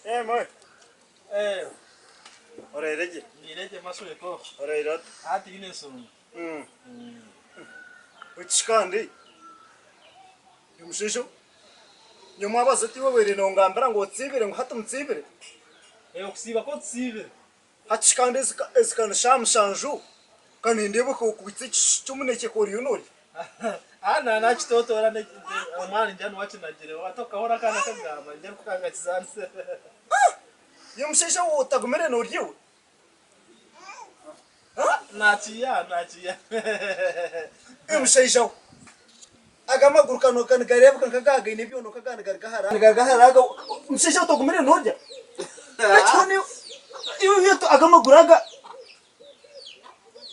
Emwe. Eh. Oraire gye? Ndaire gye mashweka. Oraire ota? Hatiine nshonga. Eki kandi omushaija nyowe mwabaza oti iwe obaire nongambira ngu otsiibire ngu hati mutsiibire? Okusiiba kwo tusiibire. Hati shi kandi ezi ka ni shaaha mushanju ka nindeeba okubitsa ekishushu ky'omunekye ka oriyo norya. Haa na nakitotoora omwana ningira niwe akinagireho hati okahurira akaana kagamba ningira niko kakakizaanisire. Iwe mushaija we otagumire norya iwe? Nakiiha nakiiha. Iwe mushaija we aga amaguru ka nigareebeka nk'aga gaine ebyondo nk'aga nigaruga hare nigaruga hare aga mushaija we otagumire norya? Beitu hoona iwe aga amaguru aga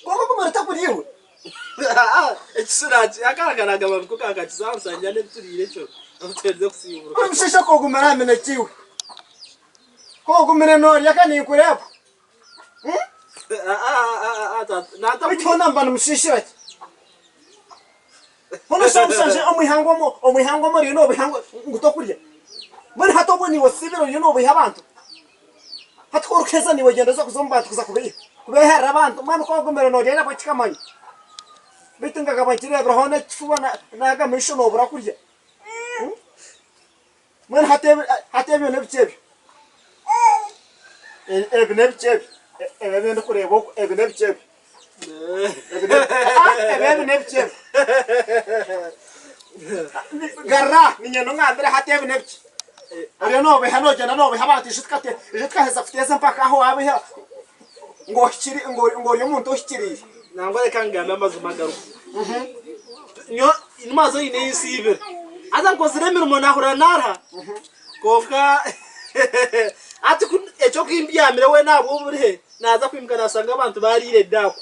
kwonka ogumire otakurya iwe? Ekisura akaana karagamba niko kakakizaanisa ningira n'ebituriire ekyo obu tuherize kusiiburuka. Iwe mushaija ku ogumire aha minekye iwe? Ku ogumire norya ka ninkureeba? Beitu hoona mba nimushiishira ki? Hoona shi omushaija omu ihanga omu, omu ihanga omu oriyo noobiha ngu ngu tokurya? Mbwenu hati obwo niiwe osiibire oriyo noobiha abantu? Hati ku orikuheza niiwe ogyenda oza kuza omu bantu kuza kubeiha, kubeeherera abantu? Mbwenu ku ogumire noorya nabwo kikamanywa. Beitu nkagaba nkireebire hoona ekifuba n'aga maisho noobura kurya. Mbwenu hati ebi hati ebyo n'ebiki ebyo? Ebi n'ebiki ebyo? Ebi ebi ndikureeba oku ebi n'ebiki ebyo? Ebi n'ebiki ah ebi ebi n'ebiki ebyo? Garura aha niinyenda ongambire hati ebi n'ebiki? Oriyo noobiha noogyenda noobiha abantu iju tukate iju tukaheza kuteeza empaka ahu waabiha ngu ohikiri ngu ngu ori omuntu ohikiriire. Nangwa reka ngambe amazima agaruka. Nyowe nimaza oine ei nsiibire. Haza nkozire emirimo nahurira naruha kwonka hati ku ekyo ku mbyamire weena ahabw'oburihe naaza kwimuka naashanga abantu baariire daako.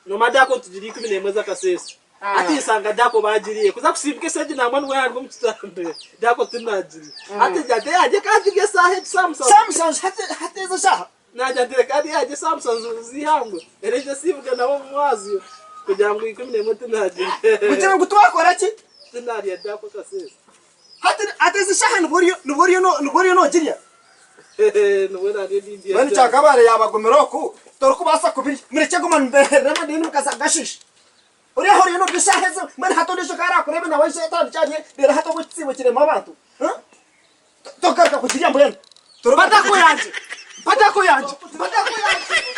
Noomanya daako nitugira 11 z'akaseesa. Hati nshanga daako baagiriire. Kuza kusiibuka eshaaha egi nangwa nibwo naruga omu kitambi daako tinaagirya. Hati ngira nti yangye ka ngirye eshaaha egi shaaha musanju. Shaaha musanju hati hati ezo shaaha? Naagira nti reka ndye yangye eshaaha musanju z'eihangwe reero ejo nsiibuke nabo omu mwazyo kugira ngu 11 tinaagirya. Kugira ngu twakora ki? Tinaarya daako akaseesa. Hati hati ezi shaaha nibwo oriyo nibwo oriyo nibwo oriyo noogirya? Nibwo naarya ndindya Mbwenu kyakabaare yaabagumira oku torikubaasa kubirya. Murekye guma nimubeeherera amadini mukaza kugashiisha. Ori aho oriyo norya eshaaha ezi mbwenu hati ondiijo ku araakureebe nawe aije atandikye arye reero hati obwo ekitsibo kireme abantu. Togaruka kugirya mbwenu. Mpa dako yangye! Mpa dako yangye! Mpa dako yangye!